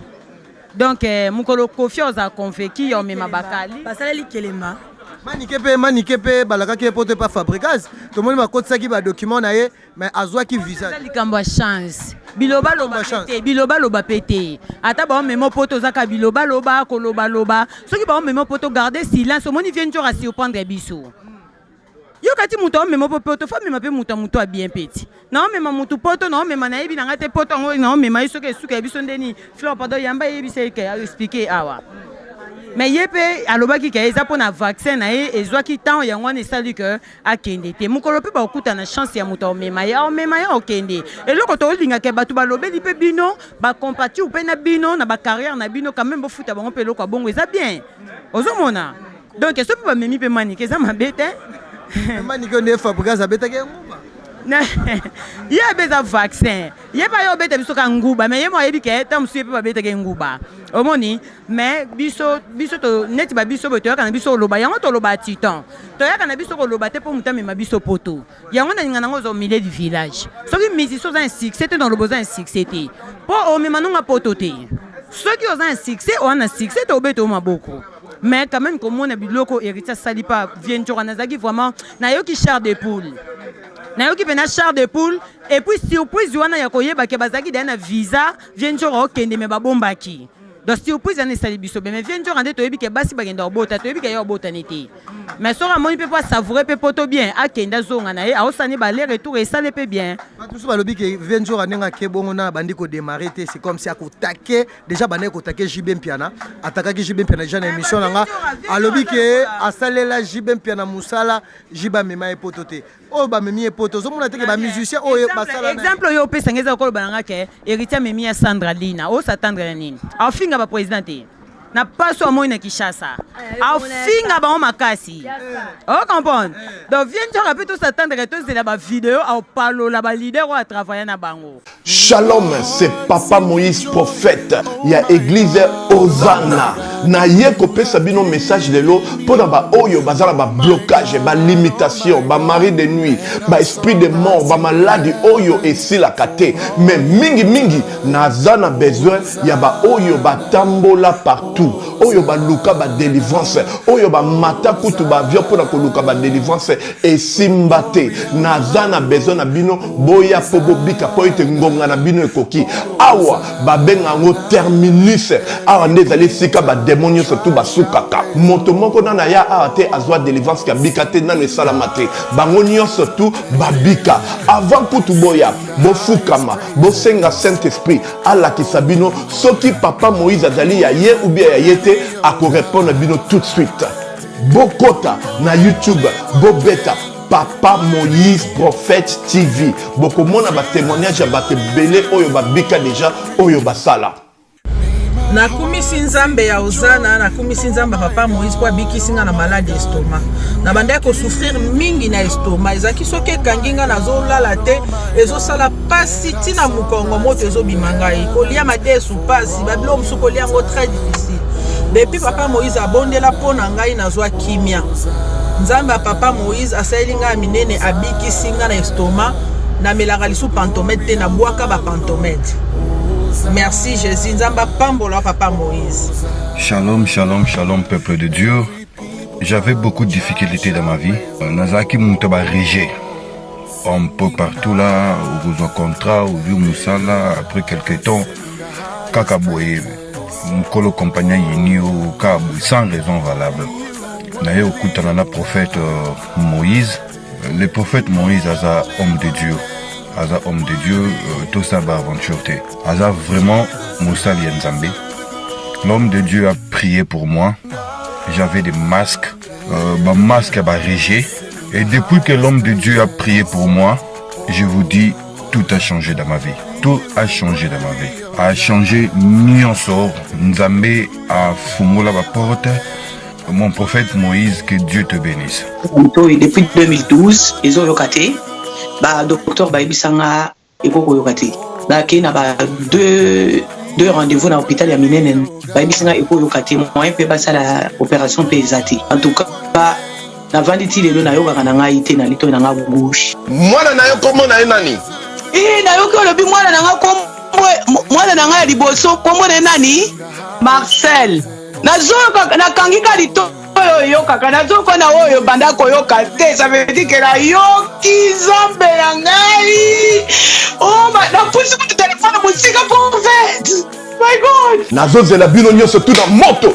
donc eh, mokolo Koffi ozala convaincu ya omema bakali basaleli kelemba manike mpe manike mpe balakaki ye poto epa fabricas tomoni bakotisaki badocument na ye mais azwaki visa eza likambo ya chance bilobaloba te bilobaloba mpe te ata baomema poto ozaka bilobaloba kolobaloba soki baomema poto garde silence omoni vie njora surprendre biso yoka ti moto aomema mpo poto fo amema mpe moto ya moto ya bien mpe ti naomema motu poto naomema nayebi na ngai te poto yango naomema ye soki esuka ya biso nde nini fleur pardon yamba eyebisa ye ke explike awa mais ye mpe alobaki ke eza mpo na vaccin na ye ezwaki temps yango wana esali ke akende te mokolo mpe bakokutana chance ya moto aomema ye aomema ye akokende eloko tolingaka bato balobeli mpe bino bacompatir mpe na bino na bacarrière na bino quand même bofuta bango mpe eloko ya bongo eza bien ozomona donc soki mpe bamemi mpe manike eza mabe te manike nde fabricas abetaki yango. Ye abe eza vaccin. Ye pa yo obeta biso ka nguba mais ye mo ayebi ke ta mosusu ye mpe babetaka ye nguba. Omoni mais biso biso to neti ba biso boye toyaka na biso koloba yango toloba titan. Toyaka na biso koloba te mpo moto amema biso poto. Yango nalinga nango oza au milieu du village. Soki musicien oza un succès te na loba oza un succès te. Mpo omema nonga poto te. Soki oza un succès oza na succès te obeta yo maboko. Mais quand même komona biloko Héritier asali pa vieux Ndjora nazalaki vraiment nayoki chair de poule. Nayoki pena chair de poule et puis surprise wana ya koyeba ke bazalaki deja na visa vieux Ndjora okende mais babombaki. Donc surprise wana esali biso bien mais vieux Ndjora nde toyebi ke basi bakenda kobota toyebi ke ye obotani te. Mais soki amoni mpe po asavoure mpe poto bien akende azonga na ye aosani ba aller retour esali mpe bien. Bato mosusu balobi ke vieux Ndjora ndenge ake bongo na bandi kodémarrer te, c'est comme si akotake déjà bandaki kotake JB Mpiana, atakaki JB Mpiana déjà na émission na nga, alobi ke asalela JB Mpiana mosala, JB amema ye poto te, oyo bamemi ye poto ozomona te ke bamusicien oyo basala. Exemple oyo opesanga eza koloba na nga ke Héritier amemi ya Sandra Lina, osatendre na nini? Aofinga baprésident te na paso amoi na Kinshasa, aofinga bango makasi, ocomprendre? Donc vieux Ndjora mpe tosatendre, tozela bavideo aopalola baleader oyo atravaille na bango. Shalom, c'est Papa Moïse prophète ya église Hosanna. Na ye kopesa bino message lelo pona ba oyo bazala ba blocage, ba limitation, ba mari de nuit, ba esprit de mort, ba maladie oyo esilaka te. Mais mingi mingi naza na besoin ya ba oyo batambola partout, oyo baluka ba délivrance, oyo bamata kutu ba avion mpona koluka ba délivrance esimba te. Naza na besoin na bino, boya mpo bobika, mpo ete ngonga na bino ekoki. Awa babenga yango terminus, awa nde ezali esika bademo nyonso tu basukaka. Moto moko nano aya awa te azwa délivrance kabika te, nano esalama te, bango nyonso tu babika. Avant kutu boya, bofukama, bosenga Saint Esprit alakisa bino soki Papa Moïse azali ya ye ou bien ya ye te, akorépondre bino tout de suite. Bokota na YouTube, bobeta Papa Moïse Prophète TV, bokomona batémoignage ya bato ebele oyo babika deja, oyo basala. Nakumisi Nzambe ya Ozana, nakumisi Nzambe ya Papa Moïse mpo abikisi nga na maladi estomac. Nabandaki kosouffrir mingi na estomac, ezalaki soki ekangi nga nazolala te, ezosala pasi ntina mokongo, moto ezobima ngai, kolia madesu pasi, babiloko mosusu kolia yango très difficile. Depuis Papa Moïse abondela mpo na ngai, nazwa kimia. Nzambe ya Papa Moïse asaleli ngai ya minene, abikisi ngai na estomac. Namelaka lisu pantomètre te, nabwaka bapantomètre. Merci Jésus, Nzambe apambola Papa Moïse. Shalom, shalom, shalom, peuple de Dieu. J'avais beaucoup de difficultés dans ma vie. Nazalaki moto ba rejet un peu partout là, okozwa contrat, ozwi mosala, après quelque temps, kaka boye, mokolo compagnie ayini yo kaka boye, sans raison valable. Naye okutana na prophète Moïse. Le prophète Moïse aza homme de Dieu. Aza homme de Dieu, tosala ba aventure te. Aza vraiment mosali ya Nzambe. L'homme de Dieu a prié pour moi. J'avais des masques, ba masques ya ba rejet. Et depuis que l'homme de Dieu a prié pour moi, je vous dis, tout a changé dans ma vie. Tout a changé dans ma vie. A changé nyonso. Nzambe a fungola ba porte. Mon prophète Moïse, que Dieu te bénisse. Ntoi depuis 2012 ezoyoka te, badocteur bayebisanga ekoki koyoka te. Bakei na ba deux rendez-vous na hôpital ya minene, bayebisanga ekoyoka te, moyen mpe basala opération mpe eza te. En tout cas navandi ti lelo nayokaka na ngai te na litoi na ngai gauche. Mwana na yo kombo na ye nani? Eh, nayoki olobi mwana na ngai kombo, mwana na ngai ya liboso kombo na ye nani? Marcel. Nazoyoka, nakangi ka litoi oyo oyokaka, nazoyoka na oyo banda koyoka te, ça veut dire que nayoki Nzambe na ngai. Oh, napusi kutu telefone mosika, prophète. My God. Nazozela bino nyonso tu na moto.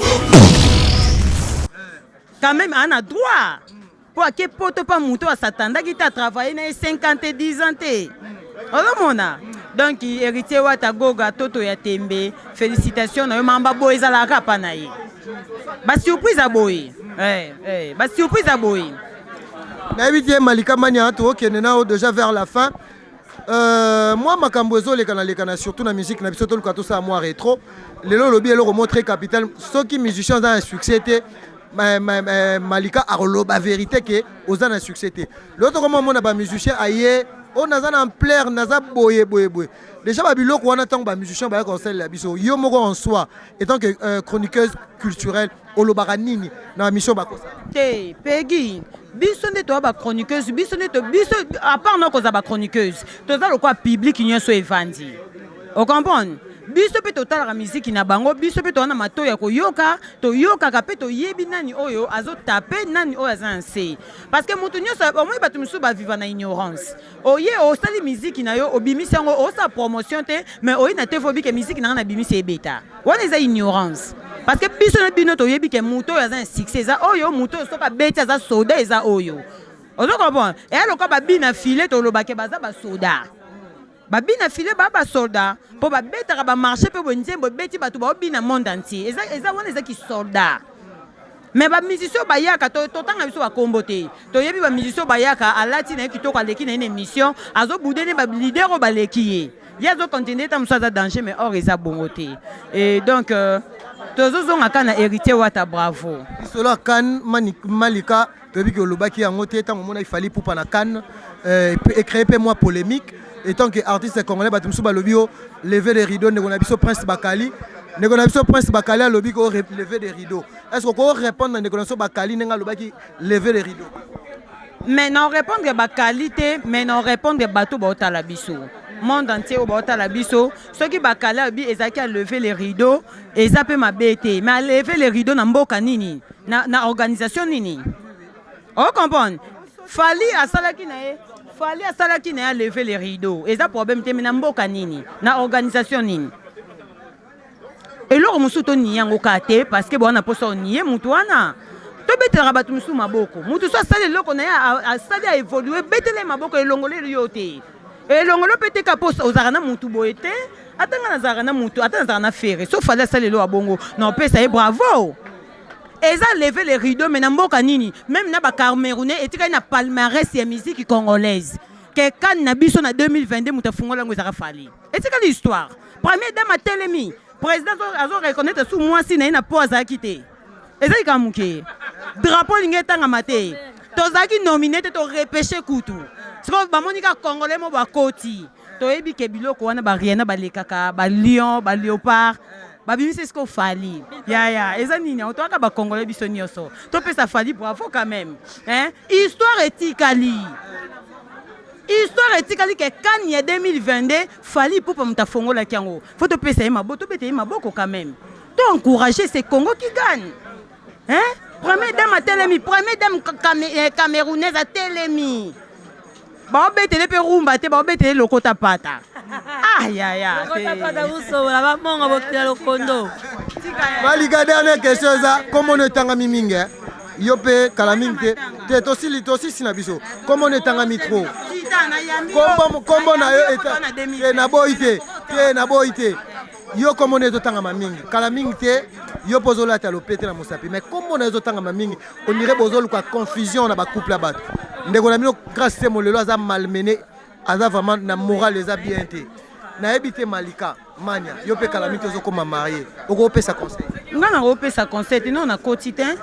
Quand même ana droit mpo ake poto mpa moto asatandaki te atravaille na ye 50 10 ans te, ozomona. Donc Héritier Wata Goga toto ya tembe, félicitation na yo. Mamba boye ezalaka pa na ye, basurprise ya boye, basurprise ya boye. Nayebi te, Malika Mania, tokokende na yo déjà vers la fin. Mwa makambo ezolekana lekana surtout na musique na biso, toluka tosala mwa rétro. Lelo olobi eloko mo très capital: soki musicien aza na succès te, Malika akoloba vérité ke oza na succès te. Lelo tokoma omona bamusicien aye. Oyo naza na ampleur, naza boye boye boye. Déjà ba biloko wana ntango ba musiciens bayaka kosalela biso, yo moko en soi, étant que euh, chroniqueuse culturelle, olobaka nini na mission bakosala? Te, Peggy, biso nde toza ba chroniqueuse, biso nde to biso à part na kozala ba chroniqueuse, toza lokola public nyonso evandi. O comprendre? Biso mpe totalaka miziki na bango, biso mpe toza na matoi ya koyoka, toyokaka mpe toyebi nani oyo azotape, nani oyo aza na nse. Parce que moto nyonso, omoni bato mosusu baviva na ignorance. Oye osali miziki na yo, obimisi yango, osala promotion te, mais oye na TV obi ke miziki na nga nabimisi ebeta. Wana eza ignorance. Parce que biso na bino toyebi ke moto oyo aza na succès eza oyo, moto oyo soki abeti aza soda eza oyo. Ozo comprendre? Eya lokola babina filet toloba ke baza basoda. Babina filet ba ba soldat po babetaka ba marché pe boye nzembo ebeti bato baobina monde entier. Eza eza wana eza ki soldat. Mais ba musiciens bayaka to totanga biso ba kombo te. Toyebi ba musiciens bayaka alati na ye kitoko aleki na ye na émission azo bouder ne ba leader oyo baleki ye. Ye azo continuer ta mosusu aza danger mais or eza bongo te. Et donc euh, tozozonga kaka na héritier Wata bravo. Lisolo ya Cannes Malika toyebi ke olobaki yango te ntango omonaki Fally Ipupa na Cannes euh, ecree mpe mwa polémique etant que artiste congolais bato mosusu balobi yo lever des rideaux ndeko na biso Prince Bakali ndeko na biso Prince Bakali alobi ko lever des rideaux est-ce que oko répondre na ndeko na biso Bakali ndenge alobaki lever des rideaux? Mais na répondre Bakali te, mais na répondre bato baotala biso monde entier oyo baotala biso. Soki Bakali alobi ezalaki a lever les rideaux, eza mpe mabe te, mais a lever les rideaux na mboka nini, na, na organisation nini? O comprendre? Fally asalaki na ye, Fally asalaki na ye a lever les rideaux, eza problème te, mais na mboka nini, na organisation nini? Eloko mosusu toniye yango kaka te parce que bowana mposa oniye motu wana. Tobetelaka bato mosusu maboko. Motu so asali eloko na ye, asali a évolue, betela ye maboko, elongoleli yo te. Elongolo mpe te kaka mpo ozalaka na motu boye te. Ata ngai nazalaka na motu, ata nazalaka na Ferre, so Fally asali eloko ya bongo, na opesa ye bravo. Eza lever les rideaux, mais na mboka nini? Même na ba Camerounais etikali na palmarès ya musique congolaise. Ke CAN na biso na 2022 moto afungola yango ezalaka Fally. Etikali histoire. Première dame atelemi, président azo reconnaître sous mwasi na ye na po azalaki te. Ezali kaka moke. Drapeau elingi etangama te. Tozalaki nominé te, to repêché kutu. Sikoyo bamoni kaka congolais mo bakoti. Toyebi ke biloko wana ba Rihanna balekaka, ba lion, ba léopard, babimisi sikoyo Fally. Yaya, eza nini yango? Toyaka ba congolais biso nyonso. Topesa Fally bravo quand même. Hein? Histoire etikali. Histoire etikali ke CAN ya 2022 Fally Ipupa moto afongolaki yango. Faut topesa ye maboko, tobeta ye maboko quand même. To encourager, c'est Congo qui gagne. Hein? Première dame atelemi, première dame camerounaise atelemi. Baobetele mpe rumba te, baobetele lokota pata. Ah yaya. Lokota pata busobola bamongo bokila lokondo. Malika, dernière question eza kombo etangami mingi eh? Yo mpe kala mingi te te tosili tosisi na biso kombo etangami trop. Kombo kombo na yo eta te naboyi te te naboyi te yo kombo na ezotangama mingi kala mingi te yo mpo ozolata lopete na mosapi mais kombo na yo ezotangama mingi on dirait bozoluka confusion na bacouple ya bato. Ndeko na bino Grâce Temo lelo aza malmené, aza vraiment na moral eza bien te. Nayebi te Malika Mania, yo mpe kala mingi ozokoma marié, okopesa conseil? Nga nakopesa conseil te, no nakoti te.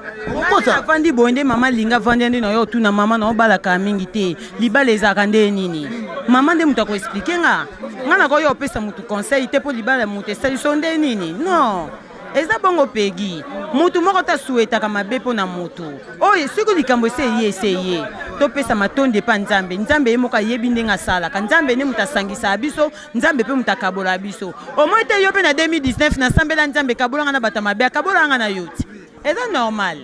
Avandi boye nde mama alinga avandi nde na yo otuna mama na obalaka mingi te, libala ezalaka nde nini? Mama nde moto akoexpliquer nga. Nga nakoyo opesa motu conseil te mpo libala ya moto esali so nde nini? Non, eza bongo Pegi. Motu moko te asuetaka mabe mpo na motu oyo. Soki likambo ese eye, ese eye, topesa matondi epa Nzambe. Nzambe ye moko ayebi ndenge asalaka. Nzambe nde moto asangisaka biso, Nzambe mpe moto akabolaka biso. Omoi te yo mpe na 2019 nasambela Nzambe kabolanga na bato ya mabe, akabolanga na yo ti eza normal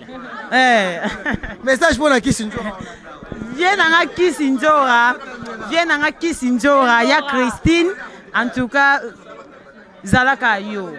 eh. Message mpona Kisi Nzora. Vie nanga Kisi Nzora, vie nanga Kisi Nzora ya Christine, en tout cas zalaka yo.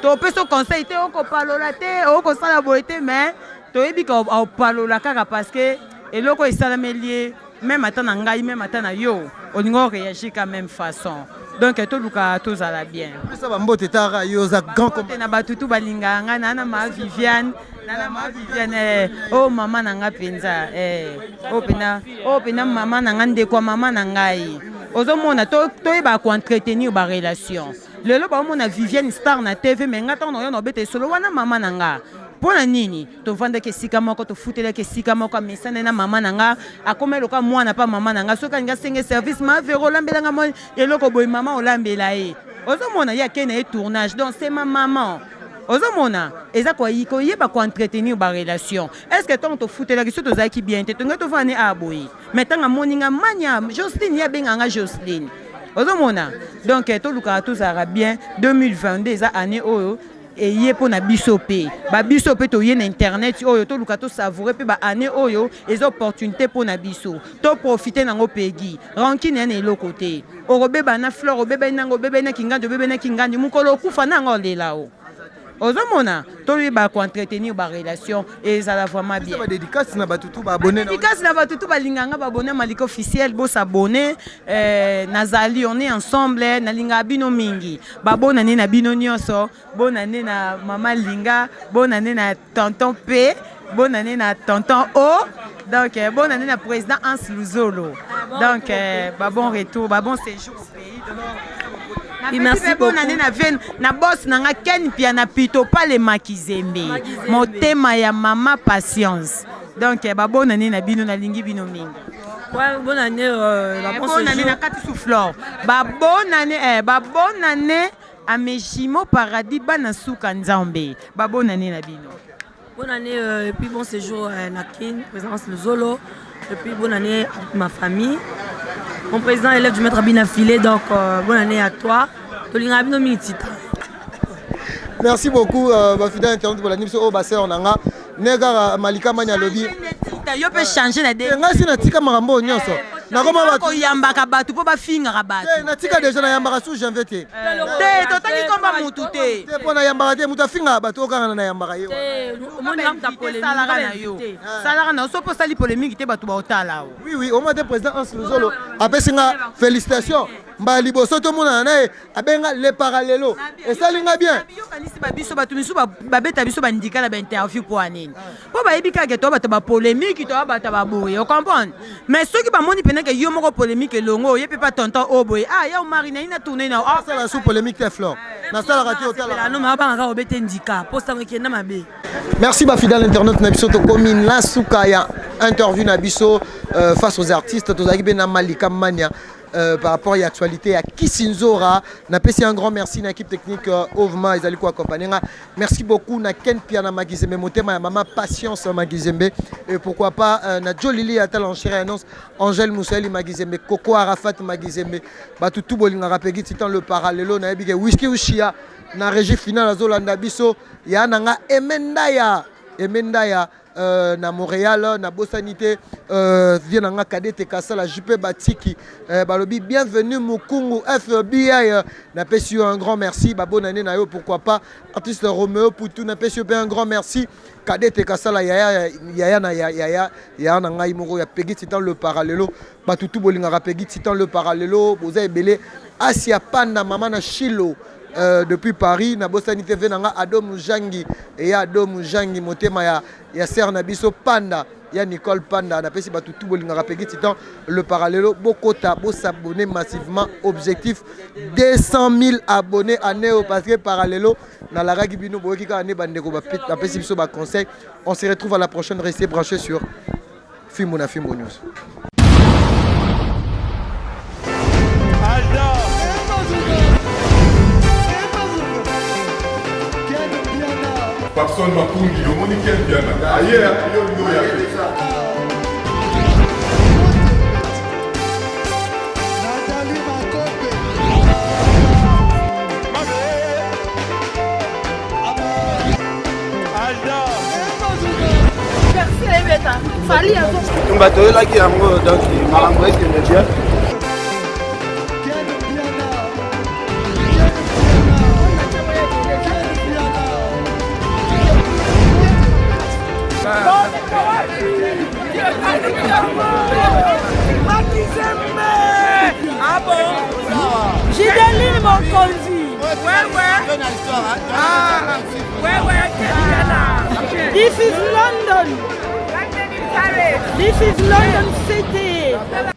Topesa conseil te okopalola te, okosala boye te, mais toyebi ka opalola kaka parce que eloko esalameli ye. Même ata na ngai, même ata na yo, olingi oréagir ka même façon. Donc toluka tozala bien. Pesa bambote tara yo oza grand. Mbote na bato tu balingaka ngai, na na ma Viviane, na na ma Viviane eh, oyo mama na ngai mpenza eh, oyo mpenza, oyo mpenza mama na ngai, ndeko ya mama na ngai. Ozomona toyebaka koentretenir barelation. Lelo baomona Viviane star na TV, mais ngai ntango naoya na obeta esolo wana mama na nga. Mpo na nini tovandaki esika moko, tofutelaki esika moko, amesana na mama na nga, akoma lokola mwana pa mama na nga. Soki alingi asenge service, ma Vero olambela nga mwa eloko boye, mama olambela ye. Ozomona ye akei na ye tournage, donc c'est ma maman. Ozomona eza koyeba ko entretenir ba relation. Est ce que ntango tofutelaki soki tozalaki bien te, tongai tovanda ne awa boye? Mais ntango amoni nga mania Jocelyne, ye abenga nga Jocelyne. Ozomona donc tolukaka tozalaka bien. 2022 eza année oyo eye mpo na biso mpe babiso mpe toye na internet oyo toluka tosavoure mpe baannée oyo eza opportunité mpo na biso toprofite nango. Pegi rancune ya na eloko te, okobeba na flore, obebani nango, obebani na kingandi, obebani na kingandi, mokolo okufa na yango olela o. Ozomona toyeba koentretenir barelation, ezala vraiment bien. Dédicace na bato tu baabonné. Dédicace na bato tu balinganga, baabonné Malika officiel, bosabonner. Nazali, on est ensemble, nalingaka bino mingi. Babonane na bino nyonso, bonane na mama Linga, bonane na tonton P, bonane na tonton O, donc bonane na président Hans Luzolo. Donc ba bon retour, ba bon séjour au pays. Oui, merci beaucoup. Bonane na ven na boss na nga Ken Pia na Pito Pale Makizembe, motema ya mama Patience. Donc ba bonane na bino, nalingi bino mingi. Ouais, bonne année, ba bon bonne année na kati sous flore. Ba bonne année, ba bonne année à mes jumeaux paradis bana suka nzambe. Ba bonne année na bino. Bonne année et puis bon séjour na Kin, présidence Luzolo. Et puis bonne année à toute ma famille. Mon président élève du maître Bina Filé, donc bonne année à toi. Tolinga bino mingi tita. Merci beaucoup ba fidèle internaute pour la biso oyo basœur na nga ne kaka Malika Mani alobi. Yo mpe change na de. Ngai si natika makambo oyo nyonso. Nakoma bato koyambaka bato mpo bafingaka bato. Te, natika deja, nayambaka su janvier te. Te, totangi komba mutu te. Te, mpo nayambaka te, moto afingaka bato oyo kaka na nayambaka ye. Salaka na yo, salaka na yo, so mpo osali polémique te, bato baotala o. Oui, omoi te, président Hans Luzolo apesi nga félicitation mbala liboso tomonana na ye, abenga le parallelo, esali nga bien. Yokanisi babiso bato misusu babeta biso bandika na bainterview mpo ya nini? Mpo bayebi kaka to bato bapolémique, to bato baboye, ocomprendre? Mais soki bamoni pene ke yo moko polémique elongo, oye mpe pa tonton oyo boye, ah ya omari nayi na tourne na. Asala su polémique te, Flore, nasalaka te, otala. No mabangaka obete ndika mpo sango ekenda mabe. Merci bafidèle internaute na biso, tokomi na suka ya interview na biso face aux artistes. Tozalaki mpe na Malika Mania par rapport à l'actualité à Kisinzora. Napesi un grand merci na équipe technique Ovma ezali ko accompagner nga. Merci beaucoup na Ken Piana Magizembe, motema ya mama Patience Magizembe, et pourquoi pas na Jolili Atal en annonce Angèle Moussaeli Magizembe, Coco Arafat Magizembe, batu tout bolingaka Peggy Titan le parallelo na yebi ke Whisky Ushia na régie finale azolanda biso ya nanga Emendaya Emendaya na Montréal, na bosani te vie na nga Kadete Kasala JP Batiki, balobi bienvenue Mukungu FBI, napesi yo un grand merci, ba bonne année na yo. Pourquoi pas artiste Romeo Poutou, napesi yo pe un grand merci, Kadete Kasala, yaya yaya na yaya yaya na ngai moko ya Peggy Titan le parallelo, batutu bolingaka Peggy Titan le parallelo, boza ebele, Asia Panda mama na Shilo depuis Paris, na bosani TV nanga Ado Mujangi ya Ado Mujangi, motema ya sœur na biso Panda ya Nicole Panda, napesi batu tout bolingaka Peggy Titan le parallelo, bokota bosabonner massivement, objectif 200 000 abonnés année oyo, parce que parallelo nalakaki bino boyoki kaka nde bandeko bapesi biso ba conseil. On se retrouve à la prochaine, restez branchés sur Fimbu na Fimbu News. Papson Makungi, omoni Ken Piana aye yo yo ya te. Tumba toyelaki yango, donc makambo ekende bien. Makizembe! Ah bon? Gideline Mokonzi! Ouais. Ah, ouais, This is London. This is London City.